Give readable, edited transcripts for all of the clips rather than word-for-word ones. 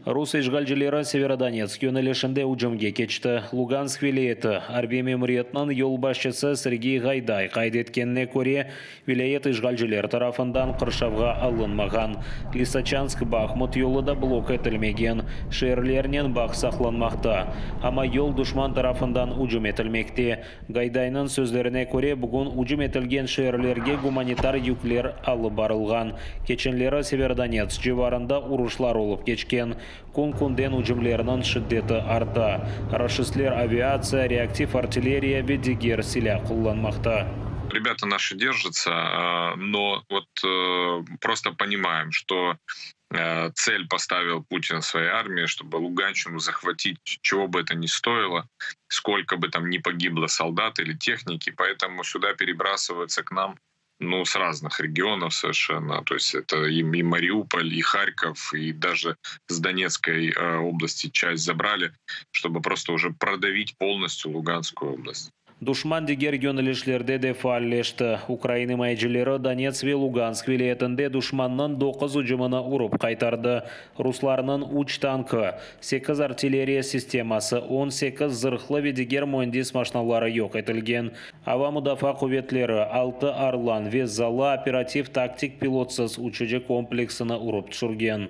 Rus işğalcileri Severodonetsk yönelişinde ücümge keçti. Lugansk vilâyeti arbiy memuriyetiniñ yolbaşçısı Sergiy Gayday qayd etkenine köre, vilâyet işğalciler tarafından qırşavğa alınmağan. Lisoçansk-Bahmut yolu da blok etilmegen, şeerlernen bağ saqlanmaqta. Amma yol duşman tarafından ücüm etilmekte. Gaydaynıñ sözlerine köre, bugün ücüm etilgen şeerlerge gumanitar yükler alıp barılğan. Keçenleri Severodonetsk civarında uruşlar olıp keçken. Kün-künden ücümlerniñ şiddeti arta. Raşistler aviatsiya, reaktiv artilleriya ve diger silâ qullanmaqta. Ребята наши держатся, но вот просто понимаем, что цель поставил Путин своей армии, чтобы Луганщину захватить, чего бы это ни стоило, сколько бы там ни погибло солдат или техники, поэтому сюда перебрасываются к нам ну, с разных регионов совершенно. То есть это и, и Мариуполь, и Харьков, и даже с Донецкой э, области часть забрали, чтобы просто уже продавить полностью Луганскую область. Duşman diger yönelişlerde de faalleşti. Ukrain imayecileri Donets ve Lugansk vilâyetinde duşmannıñ doquz ücümini urıp qaytardı. Ruslarnıñ üç tankı, sekiz artilleriya sisteması, 18 zırhlı ve diger müendis maşnaları yoq etilgen. Ava mudafaa quvetleri altı Orlan ve Zala operativ-taktik pilotsız uçucı kompleksini urıp tüşürgen.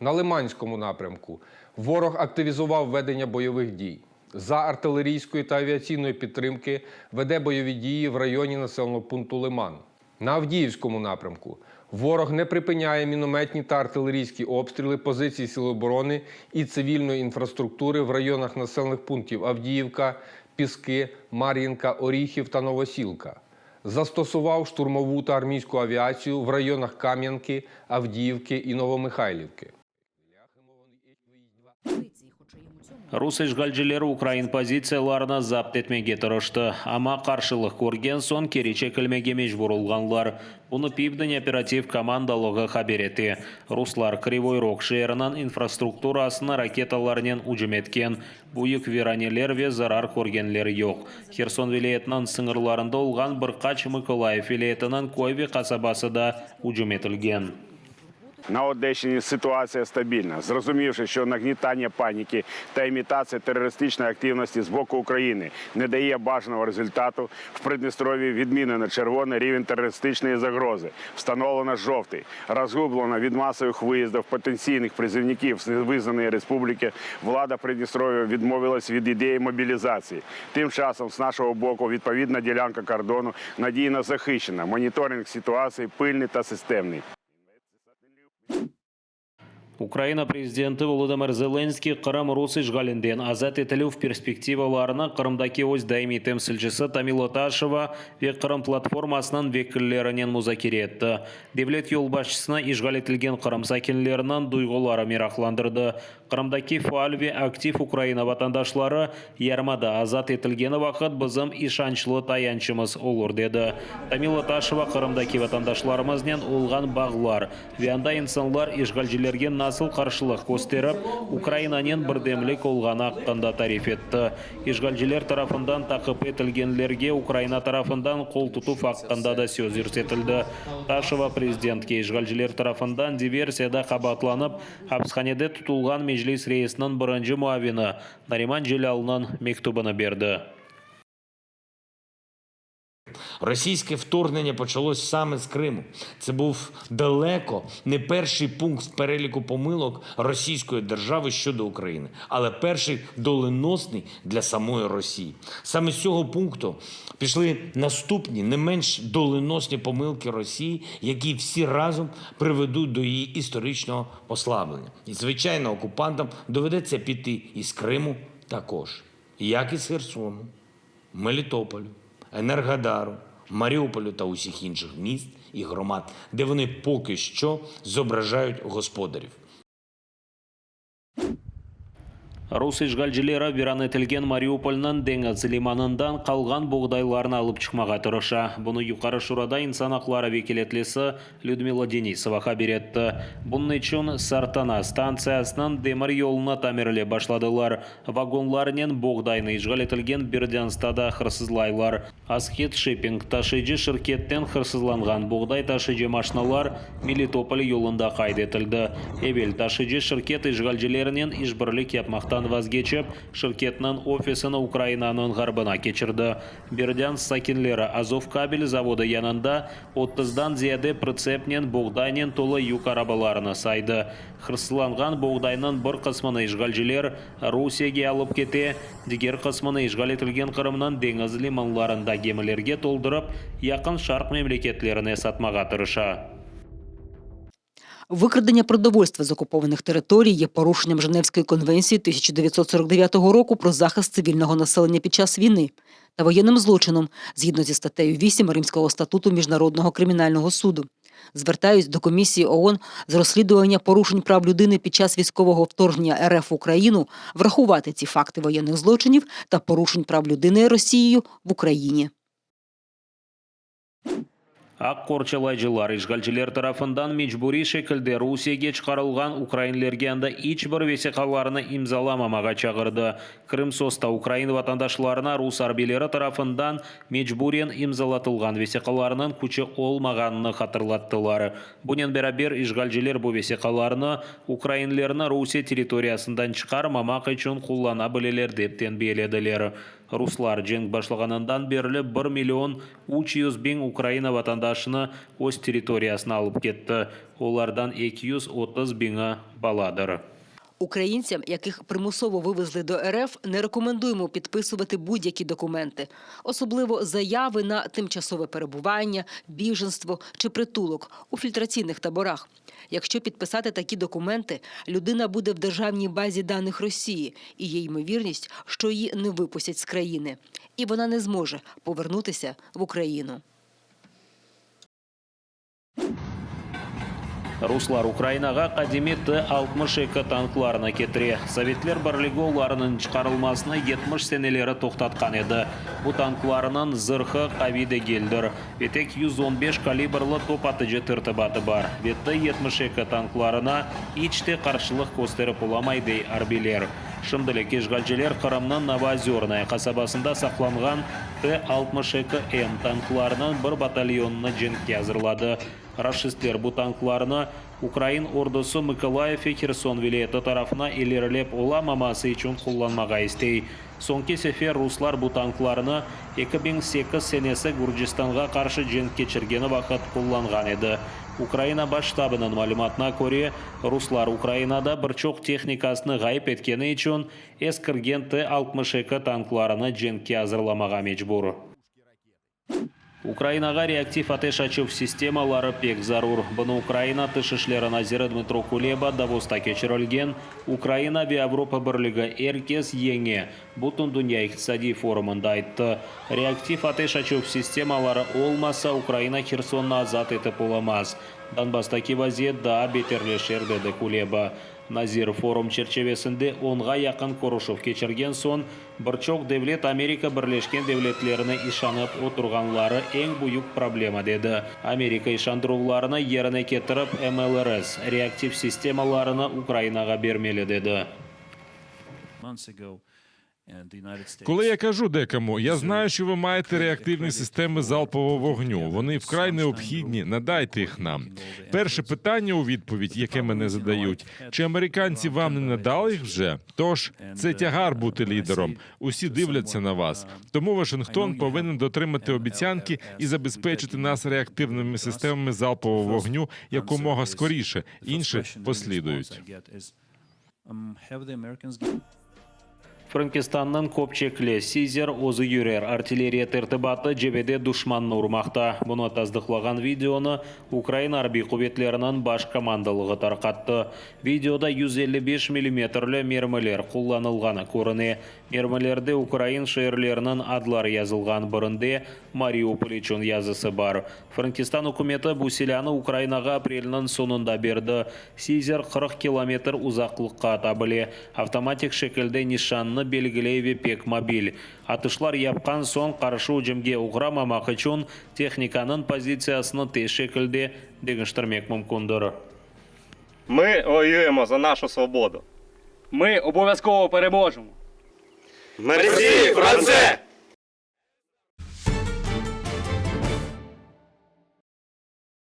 На Лиманському напрямку ворог активізував ведення бойових дій. За артилерійської та авіаційної підтримки веде бойові дії в районі населеного пункту Лиман. На Авдіївському напрямку ворог не припиняє мінометні та артилерійські обстріли позицій Сил оборони і цивільної інфраструктури в районах населених пунктів Авдіївка, Піски, Мар'їнка, Оріхів та Новосілка. Застосував штурмову та армійську авіацію в районах Кам'янки, Авдіївки і Новомихайлівки. Rus işğalcileri ukrain pozitsiyalarını zapt etmege tırıştı, amma qarşılıq körgen soñ keri çekilmege mecbur olğanlar. Bunı Pivden operativ komandalığı haber ete. Ruslar Krivoy Rog şeeriniñ infrastrukturasına raketalarnen ücüm etken. Büyük viraneler ve zarar körgenler yoq. Herson vilâyetiniñ sıñırlarında olğan bir qaç Mıkolayıv vilâyetiniñ köy ve qasabası da ücüm etilgen. На Одещині ситуація стабільна. Зрозумівши, що нагнітання паніки та імітація терористичної активності з боку України не дає бажаного результату, в Придністров'ї відмінено червоний рівень терористичної загрози, встановлено жовтий. Розгублена від масових виїздів потенційних призовників з невизнаної республіки, влада Придністров'я відмовилась від ідеї мобілізації. Тим часом, з нашого боку, відповідна ділянка кордону надійно захищена. Моніторинг ситуації пильний та системний. Ukraina prezidenti Volodımır Zelenskıy Qırım rus işğalinden azat etilüv perspektivalarını Qırımdaki öz daimiy temsilcisi Tamila Taşeva ve Qırım platformasınıñ vekillerinen muzakere etti. Devlet yolbaşçısını işğal etilgen Qırım sakinleriniñ duyğuları meraqlandırdı. Qırımdaki faal ve aktiv Ukraina vatandaşları yarımada azat etilgeni vaqıt bizim işançlı tayançımız olur, dedi. Tamila Taşeva Qırımdaki vatandaşlarımıznen olğan bağlar ve anda insanlar işğalcilerge nasıl qarşılıq kösterip, Ukrainanen birdemlik olğanı aqqında tarif etti. İşğalciler tarafından taqip etilgenlerge Ukraina tarafından qol tutuv aqqında da söz yürsetildi. Taşeva prezidentke işğalciler tarafından diversiyada qabaatlanıp, apishanede tutulğan Meclis reisiniñ birinci muavini Nariman Celâlnıñ mektübini berdi. Російське вторгнення почалось саме з Криму. Це був далеко не перший пункт в переліку помилок російської держави щодо України, але перший доленосний для самої Росії. Саме з цього пункту пішли наступні не менш доленосні помилки Росії, які всі разом приведуть до її історичного послаблення. І звичайно, окупантам доведеться піти із Криму також, як і з Херсону. Мелітополю, Енергодару, Маріуполю та усіх інших міст і громад, де вони поки що зображають господарів. Rus işğalcileri viran etilgen Mariupolnıñ deñiz limanından qalğan boğdaylarnı alıp çıqmağa tırışa. Bunı Yuqarı Şurada insan aqları vekâletlisi Lüdmila Denisova haber etti. Bunıñ içün Sartana stantsiyasınıñ demir yolunı tamirlep başladılar. Vagonlarnen boğdaynı işğal etilgen Berdânskta da hırsızlaylar. Asket Şipping taşıyıcı şirketten hırsızlanğan boğday taşıyıcı maşinalar Melitopol yolunda qayd etildi. Evel taşıyıcı şirket işğalcilernen işbirlik yapmaqtan vazgeçip, şirketniñ ofisini Ukrainanıñ ğarbına keçirdi. Berdânsk sakinleri Azov kabel zavodı yanında otuzdan ziyade pritsepnen boğdaynen tolu yük arabalarını saydı. Hırsızlanğan boğdaynıñ bir qısmını işğalciler Rusiyege alıp kete, diger qısmını işğal etilgen Qırımnıñ deñiz limanlarında gemilerge toldurıp, Yaqın Şarq memleketlerine satmağa tırışa. Викрадення продовольства з окупованих територій є порушенням Женевської конвенції 1949 року про захист цивільного населення під час війни та воєнним злочином згідно зі статтею 8 Римського статуту Міжнародного кримінального суду. Звертаюсь до комісії ООН з розслідування порушень прав людини під час військового вторгнення РФ в Україну врахувати ці факти воєнних злочинів та порушень прав людини Росією в Україні. Aq qorçalayıcılar işğalciler tarafından mecburiy şekilde Rusiyege çıqarılğan ukrainlerge anda iç bir vesiqalarnı imzalamamağa çağırdı. Krımsosta ukrain vatandaşlarına rus arbiyleri tarafından mecburen imzalatılğan vesiqalarnıñ küçü olmağanını hatırlattılar. Bunen beraber, işğalciler bu vesiqalarnı ukrainlerni Rusiye territoriyasından çıqarmamaq içün qullana bileler, dep tenbiyelediler. Ruslar cenk başlağanından berli bir million 300 biñ Ukraina vatandaşını öz territoriyasına alıp ketti, olardan 230 biñi baladır. Українцям, яких примусово вивезли до РФ, не рекомендуємо підписувати будь-які документи, особливо заяви на тимчасове перебування, біженство чи притулок у фільтраційних таборах. Якщо підписати такі документи, людина буде в державній базі даних Росії, і є ймовірність, що її не випустять з країни, і вона не зможе повернутися в Україну. Ruslar Ukrainağa qadimiy T-62 tanklarını ketire. Sovetler Birligi olarnıñ çıqarılmasını 70 seneleri toqtatqan edi. Bu tanklarnıñ zırhı qaviy degildir ve tek 115 kalibrli top atıcı tertibatı bar. Ve T-72 tanklarına iç te qarşılıq kösterip olamay, dey arbiyler. Şimdilik işğalciler Qırımnıñ Novoozörnaya qasabasında saqlanğan T-62M tanklarınıñ bir batalyonını cenkke azırladı. Raşistler bu tanklarnı ukrain ordusı Mıkolayıv ve Herson vilâyeti tarafına ilerilep olamaması içün qullanmağa istey. Soñki sefer ruslar bu tanklarnı 2008 senesi Gürcistanğa qarşı cenk keçirgeni vaqıt qullanğan edi. Ukraina Baş ştabınıñ malümatına köre, ruslar Ukrainada bir çoq tehnikasını ğayıp etkeni içün eskirgen T-62 tanklarını cenkke azırlamağa mecbur. Ukrainağa reaktiv ateş açuv sistemaları pek zarur. Bunı Ukraina Tış işleri naziri Dmıtro Kuleba Davosta keçirilgen Ukraina ve Avropa Birligi er kes yeñe Bütündünya iqtisadiy forumında ayttı. Reaktiv ateş açuv sistemaları olmasa, Ukraina Hersonnı azat etip olamaz. Donbasstaki vaziyet daa beterleşir, dedi Kuleba. Nazir forum çerçivesinde onğa yaqın körüşüv keçirgen soñ bir çoq devlet Amerika Birleşken Devletlerine işanıp oturğanları eñ büyük problema dedi. Amerika işandıruvlarını yerine ketirip MLRS reaktiv sistemalarını Ukrainağa bermeli dedi. Коли я кажу декому, я знаю, що ви маєте реактивні системи залпового вогню. Вони вкрай необхідні. Надайте їх нам. Перше питання у відповідь, яке мене задають, чи американці вам не надали їх вже? Тож це тягар бути лідером. Усі дивляться на вас. Тому Вашингтон повинен дотримати обіцянки і забезпечити нас реактивними системами залпового вогню якомога скоріше. Інші послідують. Frenkistannıñ köpçekli Sizer özü yürer artilleriya tertibatı cebede duşmannı urmaqta. Bunı tasdıqlağan videonı Ukraina arbiy quvetleriniñ baş komandalığı tarqattı. Videoda 155 millimetrli mermiler qullanılğanı körüne. Mermilerde ukrain şeerleriniñ adları yazılğan, birinde Mariupol içün yazısı bar. Frenkistan ükümeti bu silânı Ukrainağa aprelniñ soñunda berdi. Sizer 40 kilometr uzaqlıqqa ata bile, avtomatik şekilde nişannı belgiley ve pek mobil. Atışlar yapqan soñ qarşı ücümge oğramamaq içün tehnikanıñ pozitsiyasını tez şekilde deñiştirmek mümkündir. Ми воюємо за нашу свободу. Ми обов'язково переможемо. Мерсі, Франце!